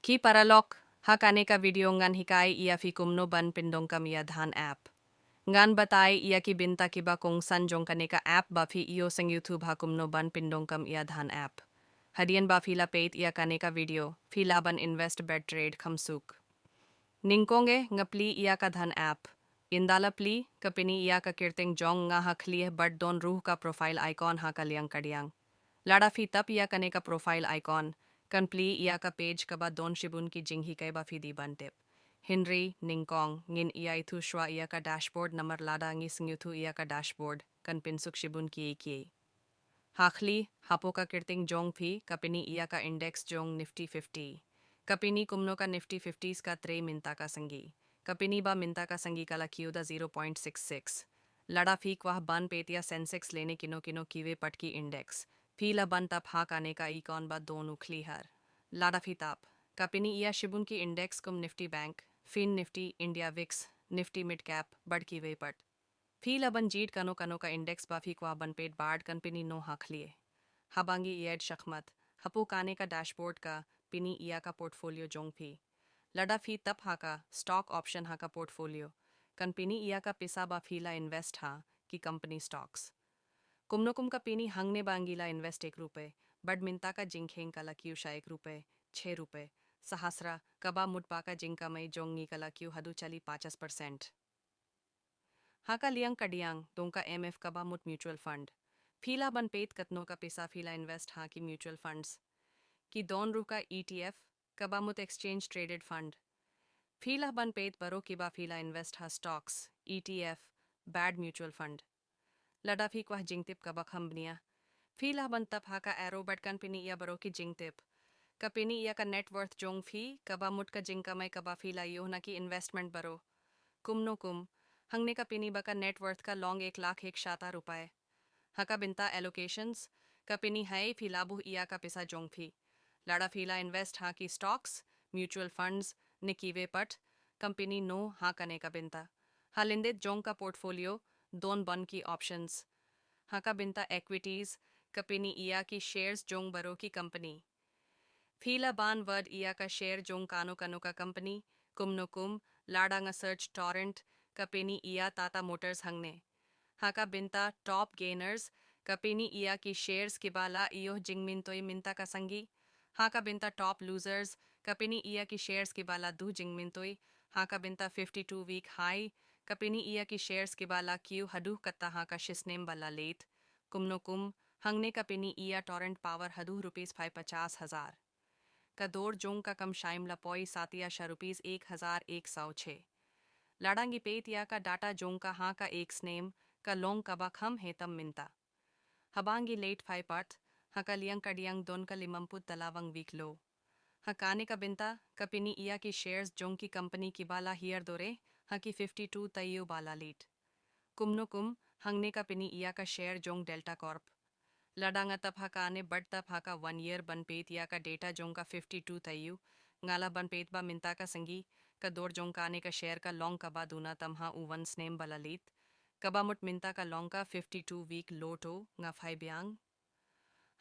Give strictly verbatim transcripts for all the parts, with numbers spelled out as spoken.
Ki paralok, ha kane ka video ngan hikai ïa phi kumno ban pyndonkam ïa Dhan app. Ngan batai ïa ki bynta kiba kongsan jong kane ka app ba phi ïoh sngewthuh ba kumno ban pyndonkam ïa Dhan app. Hadien ba phi la peit ïa kane ka video, phi lah ban invest bad trade kham suk. Nyngkong eh nga plie ïa ka Dhan app. Ynda la plie, ka pyni ïa ka kyrteng jong nga ha khlieh bad don ruh ka profile icon ha ka liang kadiang. Lada phi tap ïa kane ka profile icon, kan plie ïa ka page kaba don shibun ki jinghikai ba phi dei ban tip. Hynrei, nyngkong, ngin ïaithuh shuwa ïa ka dashboard namar lada ngi sngewthuh ïa ka dashboard, kan pynsuk shibun kiei kiei. Ha khlieh, hapoh ka kyrteng jong phi, ka pyni ïa ka index jong Nifty fifty. Ka pyni kumno ka Nifty fifty ka trei mynta ka sngi. Ka pyni ba mynta ka sngi ka la kiew da zero point six six. Lada phi kwah ban peit ïa Sensex lane kino kino kiwei pat ki index, phi lah ban tap ha kane ka icon ba don u khlieh ar. Lada phi tap, ka pyni ïa shibun ki index kum Nifty Bank, Fin Nifty, India Vix, Nifty Mid Cap, bad kiwei pat. Phi lah ban jied kano kano ka index ba phi kwah ban peit bad kan pyni noh ha khlieh. Haba ngi ïaid shakhmat, hapoh kane ka dashboard ka pyni ïa ka portfolio jong phi. Lada phi tap ha ka stock option ha ka portfolio, kan pyni ïa ka pisa ba phi la invest ha ki company stocks. Kumno kum ka pyni hangne ba ngi la invest ek rupe, bad mynta ka jingkheiñ ka la kiew sha ek rupe, chhe rupe, sahasra, kaba mut ba ka jingkamai jong ngi ka la kiew haduh chali pachas percent. Ha ka liang kadiang, don ka M F kaba mut mutual fund. Phi lah ban peit katno ka pisa phi la invest ha ki mutual funds. Ki don ruh ka E T F, kaba mut exchange traded fund. Phi lah ban peit baroh kiba phi la invest ha stocks, E T F, bad mutual fund. Lada phi kwah jingtip kaba kham bniah, phi lah ban tap ha ka arrow bad kan pyni ïa baroh ki jingtip. Ka pyni ïa ka net worth jong phi, kaba mut ka jingkamai kaba phi la ïoh na ki investment baroh. Kumno kum, hangne ka pyni ba ka net worth ka long ek lakh ek shata rupai. Ha ka bynta allocations, ka pyni haei phi la buh ïa ka pisa jong phi. Lada phi la invest ha ki stocks, mutual funds, ne kiwei pat, kan pyni noh ha kane ka bynta. Ha lyndet jong ka portfolio, don bun ki options. Ha ka bynta equities, ka pyni ïa ki shares jong baroh ki company. Phi lah ban wad ïa ka share jong kano kano ka company, kumno kum, lada nga search Torrent, ka pyni ïa Tata Motors hangne. Ha ka bynta top gainers, ka pyni ïa ki shares kiba la ïoh jingmyntoi mynta ka sngi. Ha ka bynta top losers, ka pyni ïa ki shares kiba la duh jingmyntoi. Ha ka bynta fifty-two week high, ka pyni ïa ki shares kiba la kiew haduh katta ha ka shisnem ba la leit. Kumno kum, hangne ka pyni ïa Torrent Power haduh rupees phaipachas hajar. Ka dor jong ka kam shaim la poi satia sha rupees ek hajar ek saw chhe. Lada ngi peit ïa ka data jong ka ha ka ek snem, ka long kaba kham heh tam mynta. Haba ngi leit phai pat, ha ka liang kadiang don ka limampud tylli wang week low. Ha kane ka bynta, ka pyni ïa ki shares jong ki company kiba la hiar dore, ha ki fifty-two taïew ba la leit. Kumno kum, hangne ka pyni ïa ka share jong Delta Corp. Lada nga tap ha kane bad tap ha ka one year ban peit ïa ka data jong ka fifty-two taïew, nga lah ban peit ba mynta ka sngi, ka dor jong kane ka share ka long kaba duna tam ha u one snem ba la leit. Kaba mut mynta ka long ka fifty-two week low to, nga phai biang.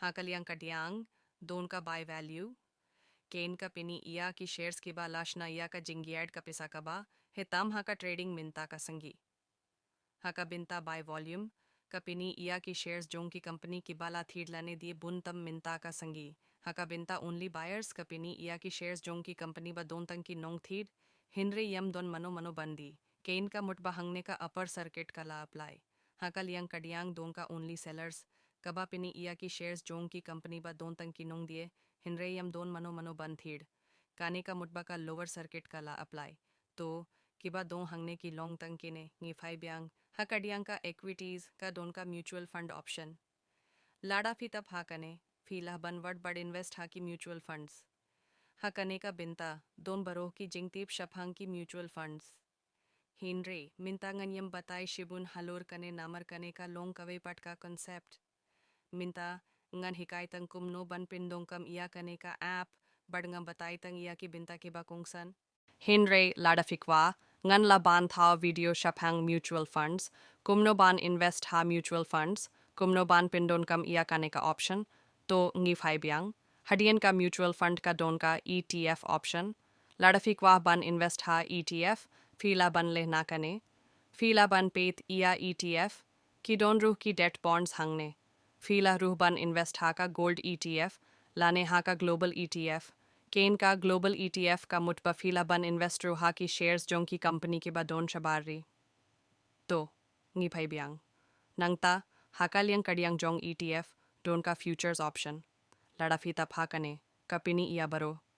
Ha ka liang kadiang, don ka buy value. Kein ka pyni ïa ki shares kiba la shna ïa ka jingïaid ka pisa kaba heh tam ha ka trading mynta ka sngi. Ha ka bynta buy volume, ka pyni ïa ki shares jong ki company kiba la thied lane die bun tam mynta ka sngi. Ha ka bynta only buyers, ka pyni ïa ki shares jong ki company ba don tang ki nongthied, hynrei ym don mano mano ban die. Kein ka mut ba hangne ka upper circuit ka la apply. Ha ka liang kadiang don ka only sellers, kaba pyni ïa ki shares jong ki company ba don tang ki nongdie, hynrei ym don mano mano ban thied. Kane ka mut ba ka lower circuit ka la apply. To, kiba don hangne ki long tang kine, ngi phai biang, ha kadiang ka equities, ka don ka mutual fund option. Lada phi tap ha kane, phi lah ban wad bad invest ha ki mutual funds. Ha kane ka bynta, don baroh ki jingtip shaphang ki mutual funds. Hynrei, mynta ngan ym batai shibun halor kane namar kane ka long kawei pat ka concept. Mynta, ngan hikai tang kumno ban pyndonkam ïa kane ka app, bad ngan batai tang ïa ki bynta kiba kongsan. Hynrei lada phi kwah, ngan lah ban thaw video shaphang mutual funds, kumno ban invest ha mutual funds, kumno ban pyndonkam ïa kane ka option, to ngi phai biang. Hadien ka mutual fund ka don ka E T F option. Lada phi kwah ban invest ha E T F, phi lah ban leh na kane. Phi lah ban peit ïa E T F ki don ruh ki debt bonds hangne. Phi lah ruh ban invest ha ka gold E T F lane ha ka global E T F. Kein ka global E T F ka mut ba phi lah ban invest ruh ha ki shares jong ki company kiba don shabar ri. To, ngi phai biang. Nangta, ha ka liang kadiang jong E T F, don ka futures option. Lada phi tap ha kane, ka pyni ïa baroh.